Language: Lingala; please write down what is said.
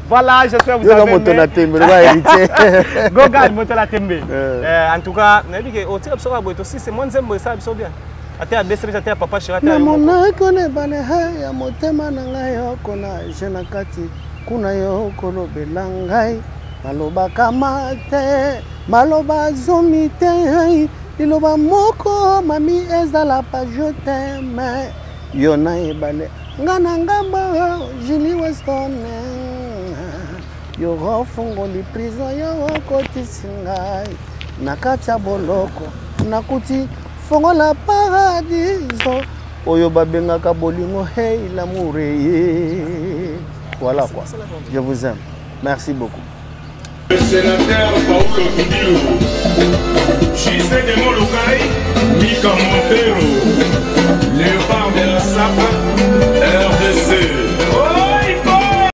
Voilà, j'espère que vous avez moto na tembe loba héritier. Gogan moto na tembe. Euh. euh, en tout cas, nayebi ke otika biso kaka boye tosisi mwa nzembo esala biso bien. Ata ya BCBG ata ya papa chéri ata ya Namonaki na ebale ya motema na ngai okona je na kati kuna yo okolobela ngai malobaka ma te maloba zomi te liloba moko mami ezala pa je t'aime yo na ebale nga na ngambo julie weston yo ofungoli prison yo okotisi ngai na kati ya boloko nakuti fongola paradiso oyo babengaka bolingo hey l'amour ye voilà quoi je vous aime merci beaucoup Le sénateur Paulo Kidilu, JC de Molokai, Mika Montero, Léopard de la Sapa, RDC.